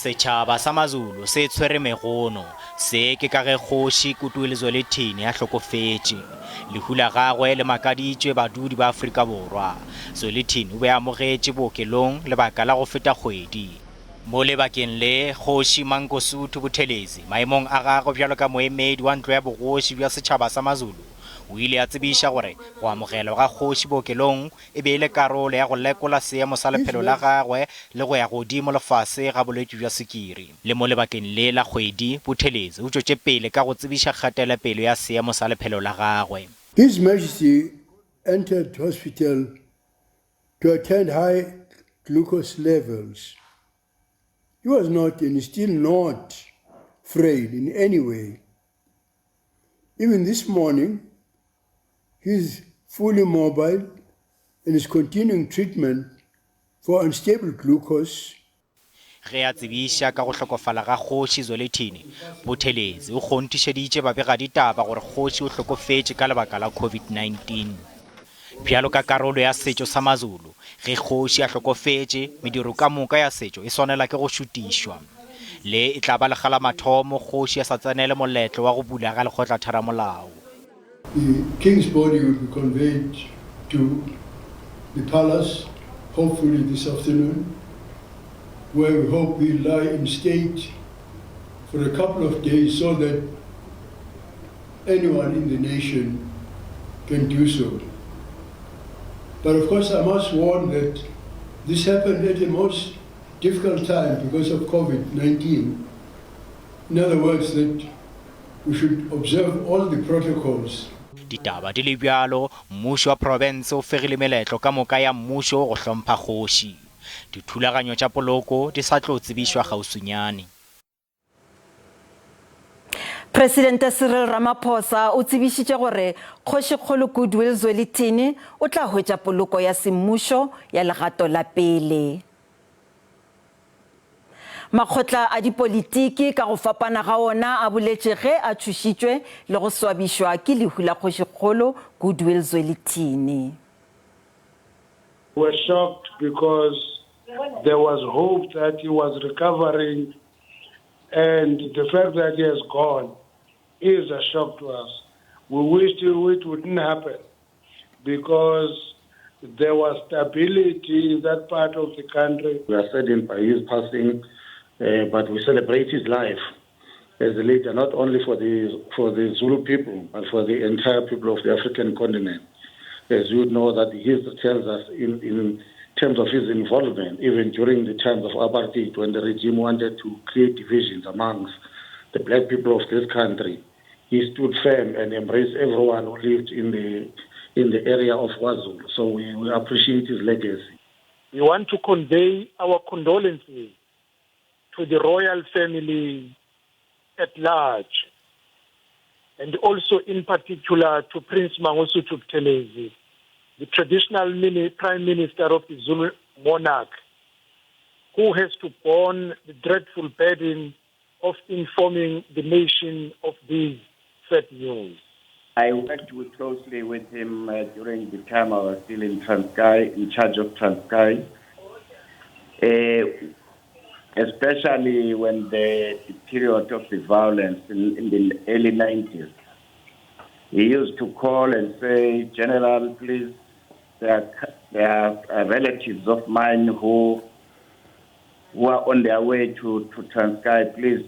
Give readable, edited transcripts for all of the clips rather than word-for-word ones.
Setšhaba sa Mazulu se tshwere megono. Se ke ka ge Kgoši Goodwill Zwelithini a hlokofetše. Lehu la gagwe le makaditše badudi ba Afrika Borwa. Zwelithini o be a amogetše bookelong lebaka la go feta kgwedi. Mo lebakeng le, Kgoši Mangosuthu Buthelezi, maemong a gagwe bjalo ka moemedi wa ntlo ya bogoši bja setšhaba sa Mazulu, o ile a tsebiša gore go amogelwa ga kgoši bookelong e be e le karolo ya go lekola seemo sa lephelo la gagwe le go ya godimo le fase ga bolwetši bja sukiri. Le mo lebakeng le la kgwedi, Buthelezi o tšwetše pele ka go tsebiša kgatelopele ya seemo sa lephelo la gagwe. His Majesty entered hospital to attend high glucose levels. He was not and is still not frail in any way. Even this morning, he is fully mobile and is continuing treatment for unstable glucose. Ge a tsebiša ka go hlokofala ga Kgoši Zwelithini, Buthelezi o kgonthišeditše babegaditaba gore kgoši o hlokofetše ka lebaka la COVID-19. Bjalo ka karolo ya setšo sa Mazulu, ge kgoši a hlokofetše, mediro ka moka ya setšo e swanela ke go šutišwa. Le e tla ba lekga la mathomo kgoši a sa tsenele moletlo wa go bula ga lekgotlatheramolao. The king's body will be conveyed to the palace hopefully this afternoon where we hope he'll lie in state for a couple of days so that anyone in the nation can do so. But of course I must warn that this happened at a most difficult time because of COVID-19. In other words, that we should observe all the protocols. Ditaba di le bjalo, mmušo wa profense o fegile meletlo ka moka ya mmušo go hlompha kgoši. Dithulaganyo tša poloko di sa tlo tsebišwa kgauswinyane. Presidente Cyril Ramaphosa o tsebišitše gore Kgošikgolo Goodwill Zwelithini o tla hwetša poloko ya semmušo ya legato la pele. Makgotla a dipolitiki ka go fapana ga ona a boletše ge a tšhošitšwe le go swabišwa ke lehu la Kgošikgolo Goodwill Zwelithini. We were shocked because there was hope that he was recovering and the fact that he has gone is a shock to us. We wished it wouldn't happen because there was stability in that part of the country. We are saddened by his passing, uh, but we celebrate his life as a leader, not only for the, for the Zulu people, but for the entire people of the African continent. As you know, that history tells us in, in terms of his involvement, even during the times of apartheid, when the regime wanted to create divisions amongst the black people of this country, he stood firm and embraced everyone who lived in the in the area of KwaZulu. So we, we appreciate his legacy. We want to convey our condolences to the royal family at large, and also in particular to Prince Mangosuthu Buthelezi, the traditional mini prime minister of the Zulu monarch, who has to borne the dreadful burden of informing the nation of these sad news. I worked with, closely with him uh, during the time I was still in Transkei, in charge of Transkei. Uh, especially when the, the period of the violence in, in the early 90s. He used to call and say, General, please, there are, there are uh, relatives of mine who, who are on their way to, to Transkei. Please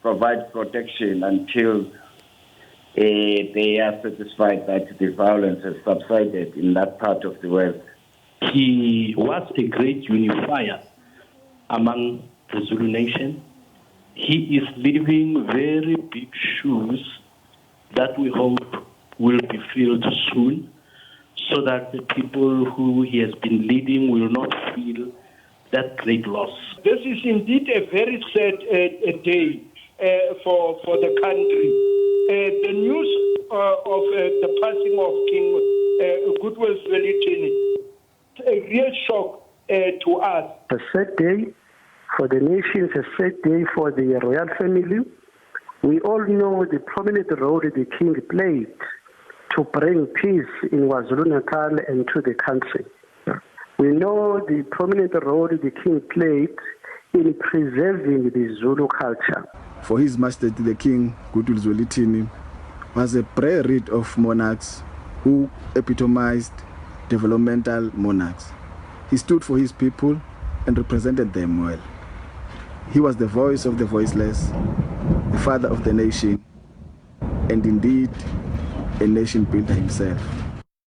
provide protection until uh, they are satisfied that the violence has subsided in that part of the world. He was a great unifier among the Zulu nation. He is leaving very big shoes that we hope will be filled soon so that the people who he has been leading will not feel that great loss. This is indeed a very sad uh, day uh, for, for the country. Uh, the news uh, of uh, the passing of King uh, Goodwill Zwelithini, a real shock uh, to us. A sad day for the nation, it's a sad day for the royal family. We all know the prominent role the king played to bring peace in KwaZulu-Natal and to the country. We know the prominent role the king played in preserving the Zulu culture. For His Majesty the King Goodwill Zwelithini was a breed of monarchs who epitomized developmental monarchs. He stood for his people and represented them well. He was the voice of the voiceless, the father of the nation, and indeed a nation builder himself.